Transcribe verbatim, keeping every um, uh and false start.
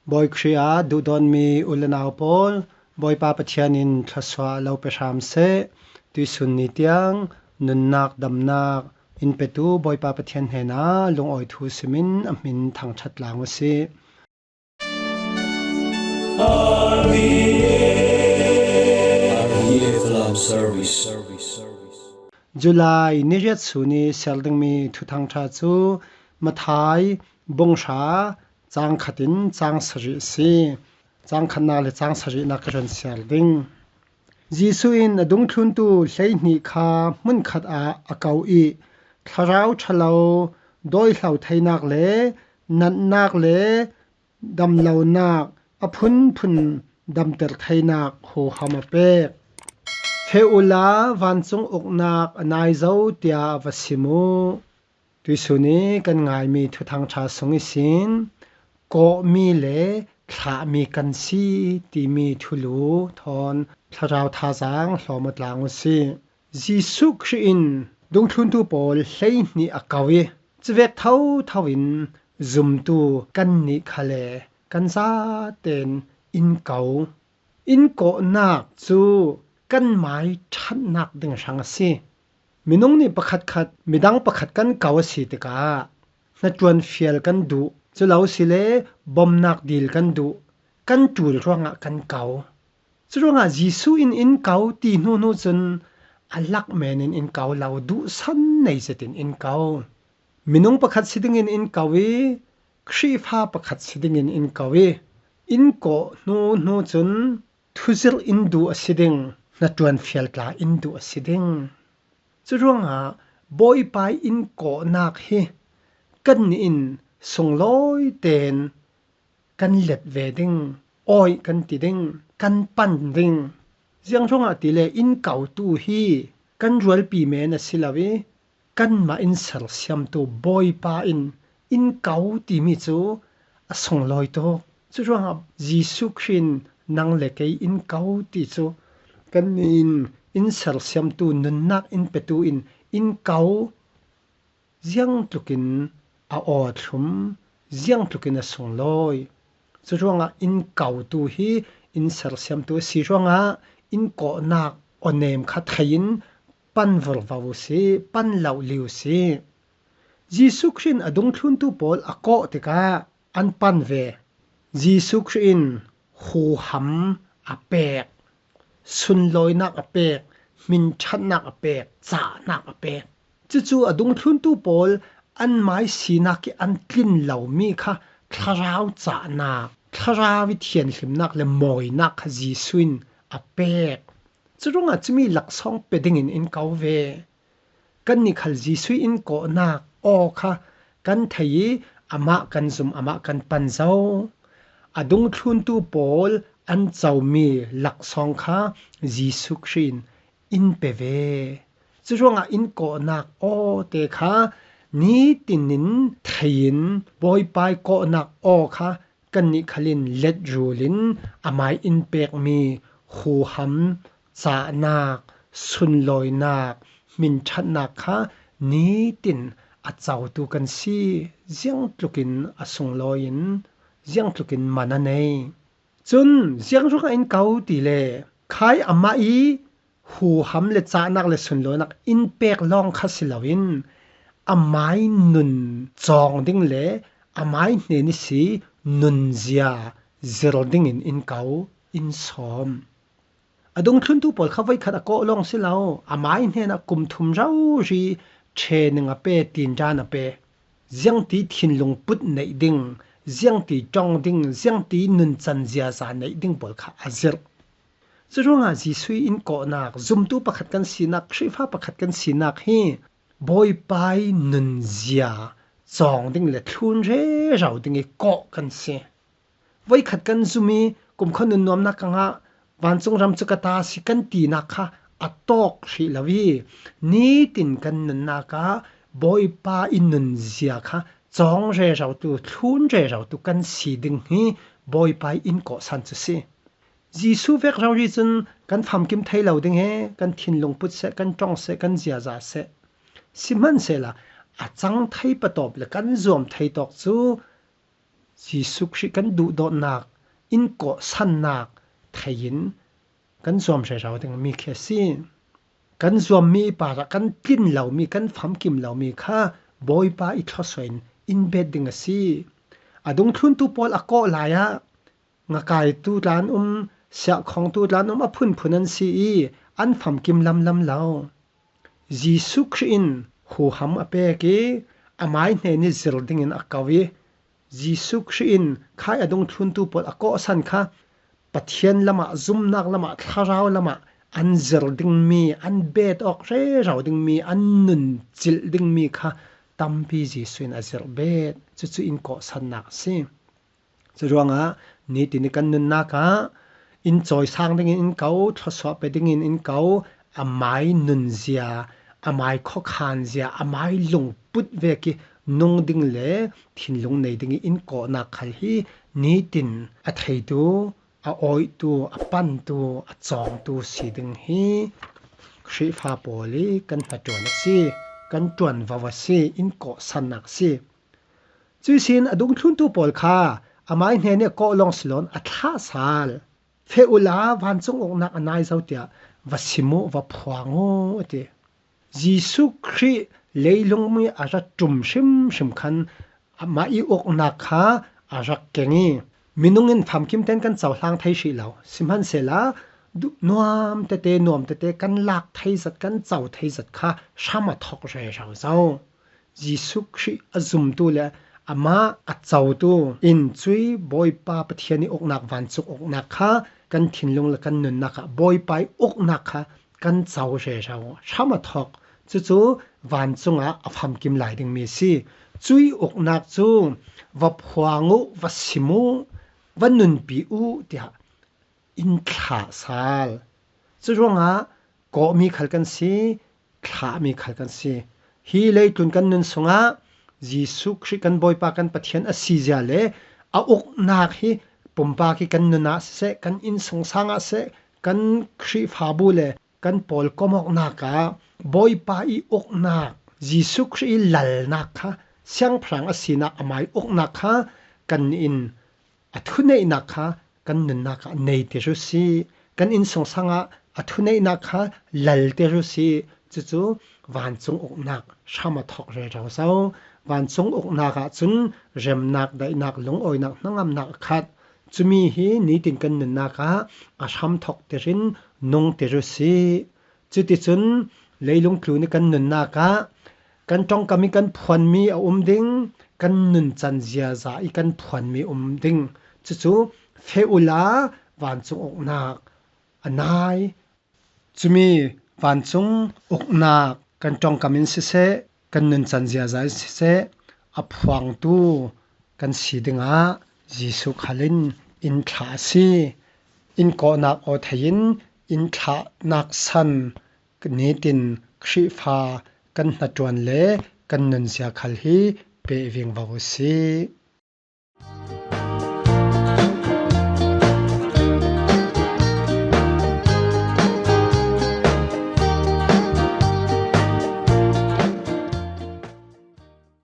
Bawi Khrih ah duhdawtmi u le nau pawl, Bawipa Pathian in thluasuah lo pe hram seh. Tuisun ni tiang nunnak damnak in petu Bawipa Pathian hnenah lungawi thu simin a hmin thangṭhat tlang u sih. July ni riat sun i siar dingmi thuthangṭha cu Matthai bung hra, cang khat in cang sarih a si. Cang khatnak le cang sarihnak ka run siar ding. Jesuh in a dungthluntu hleihnih kha hmunkhat ah a ko i thlarau ṭhalo dawihlo theinak le natnak le damlonak a phunphun damter theinak huham a pek. Feh uhla vancung uknak a nai zo, tiah va sim u. Tuisun i kan ngaimi thuthangṭha sung ihsin kawhmi le thlahmi kan si timi thulu thawn thlarau thazaang hlawm aw tlang u sih. Jesuh Khrih in dungthluntu pawl hleihnih a ko i cuvek thotho in zumtu kannih khal le kan zaten in ko. In kawhnak cu kan mai ṭhatnak ding hrang a si. Minung nih pakhatkhat, midang pakhat kan ko a si tikah hnaṭuan fial kan duh, cu lo si le bomnak dil kan duh, kan ṭul ruangah kan ko. Curuangah Jesuh in in ko ti hnu hnu cun a lak men in in ko lo, duhsan nei zetin in ko. Minung pakhat si dingin in ko i, Khrihfa pakhat si dingin in ko i, in kawh hnu hnu cun thuzirh in duh a si ding, hnaṭuan fial tla in duh a si ding. Curuangah Bawipa in kawhnak hi kannih in sunglawi tein kan let ve ding, awih kan ti ding, kan pan ding. Ziang ruangah tile in kotu hi kan rualpi men a si lo i, kanmah in sersiamtu Bawipa in in ko timi cu a sunglawi tuk. Curuangah Jesuh Khrih in nang le kei in ko ti cu kannih in in sersiamtu, nunnak in petu in in ko, ziangtlukin a awthlum, ziangtlukin a sunglawi. Curuangah in kotu hi in sersiamtu a si ruangah in kawhnak awnem kha thei in pan vorvo u sih, pan lohli u sih. Jesuh Khrih in a dungthluntu pawl a kawh tikah an pan ve. Jesuh Khrih in huham a pek, sunlawinak a pek, hminṭhatnak a pek, cahnak a pek. Cucu a dungthluntu pawl an mai sinak i an tlin lomi kha thlarau cahnak, thlarau i thianhlimnak le mawinak kha Jesuh in a pek. Curuangah cumi laksawng pe dingin in ko ve. Kannih khal Jesuh in kawhnak aw kha kan thei i, amah kan zum, amah kan pan zo. A dungthluntu pawl an comi laksawng kha Jesuh Khrih in in pe ve. Curuangah in kawhnak aw te kha nitin in thei in, Bawipa i kawhnak aw kha kannih khal in let rul in amai in pekmi huham, cahnak, sunlawinak, hminṭhatnak kha nitin a cotu kan si. Ziangtlukin a sunglawi in, ziangtlukin man a nei. Cun ziang ruangah in ko ti le, khai amah i huham le cahnak le sunlawinak in pek lawng kha si loin, amai nun cawng ding le amai hnen ihsi nunzia zir dingin in ko, in sawm. A dungthluntu pawl kha voikhat a kawh lawng si lo, amai hnenah kum thum rori training a pe, tindan a pe. Ziangti thinlung put neih ding, ziangti ṭong ding, ziangti nuncan ziaza neih ding pawl kha a zirh. Curuangah Jesuh in kawhnak, zumtu pakhat kan sinak, Khrihfa pakhat kan sinak hi Bawipa i nunzia cawng ding le thlun rero ding i kawh kan si. Voikhat kan zum i kumkhua nunnuamnak ka ngah, vancung ram cu ka ta a si kan tinak kha a tawk hrih lo i, nitin kan nunnak ah Bawipa i nunzia kha cawng rerotu, thlun rerotu kan si ding hi Bawipa i in kawhsan cu si. Jesuh vek rori cun kan famkim thei lo ding he, kan thinlung put seh, kan ṭong seh, kan ziaza seh. Sihmanhsehlaw a cang thei patawp le kan zuam thei tawk cu Jesuh Khrih kan duhdawtnak, in kawhsannak thei-in kan zuam rero ding mi khi a si. Kan zuammi i parah kan tlin lomi, kan famkim lomi kha Bawipa i thluasuah in in bet ding a si. A dungthluntu pawl a kawh lai-ah ngakaitu tla an um, siahkhongtu tla an um, a phunphun an si i an famkim lamlam lo. Jesuh Khrih in huham a pek i amai hnen i zir dingin a ko i Jesuh Khrih in khai a dungthluntu pawl a kawhsan kha Pathian lamah, zumnak lamah, thlarau lamah an zir dingmi, an bet awk rero dingmi, an nun cilh dingmi kha tampi Jesuh in a zirh bet. Cucu in kawhsannak a si. Curuangah nitin i kan nunnak ah in cawisang dingin in ko, thluasuah pe dingin in ko, amai nunzia, amai khuakhanzia, amai lungput vek i nung ding le thinlung nei ding i in kawhnak khal hi nitin a theitu, a awihtu, a pantu, a cawngtu si ding hi Khrihfa pawl i kan hnaṭuan a si, kan ṭuanvo a si, in kawhsannak a si. Cuih sin a dungthluntu pawl kha amai hnen i a kawh lawng si loin a thlah sal. Feh uhla vancung uknak a nai zo tiah va sim uh, va phuang uh, a ti. Jesuh Khrih leilung mi a ra ṭum hrimhrim khan amah i uknak kha a rak keng i minung in famkim tein kan cohlang thei hrih lo. Sihmanhsehla duh nuam tete, nuam tete kan lak thei zat, kan co thei zat kha hram a thok rero zo. Jesuh Khrih a zumtu le amah a cotu in cuih Bawipa Pathian i uknak, vancung uknak kha kan thinlung le kan nunnak ah Bawipa i uknak kha kan co rero, hram a thok. Cucu vancung ah a famkim lai dingmi a si. Cuih uknak cu va phuang uh, va sim uh, va nunpi uh tiah in thlah sal. Curuangah kawhmi khal kan si, thlahmi khal kan si. Hi leitlun kan nun sungah Jesuh Khrih kan Bawipa kan Pathian a sizia le a uknak hi pumpak i kan nun ah siseh, kan innsungsang ah siseh, kan Khrihfabu le kan pawlkom awknak ah Bawipa i uknak, Jesuh Khrih i lalnak kha, siangpahrang a sinak amai uknak kha kan in a thuneihnak kha kan nunnak ah neiter uh si. Kan innsungsang ah a thuneihnak kha lalter uh si. Cucu vancung uknak hram a thok rero zo. Vancung uknak ah cun remnak, daihnak, lungawinak, hnangamnak a khat. Cumi hi nitin kan nunnak ah a hram thokter in nungter uh si. Cuticun leilung tlun i kan nunnak ah kan ṭongkam i kan phuanmi a um ding, kan nuncan ziaza i kan phuanmi um ding. Cucu feh uhla vancung uknak a nai. Cumi vancung uknak kan ṭongkam in siseh, kan nuncan ziaza in siseh, a phuangtu kan si dingah Jesuh khal in in thlah a si. In kawhnak aw thei in in thlahnak san nitin Khrihfa kan hnaṭuan le kan nunzia khal hi peh vingvo uh si.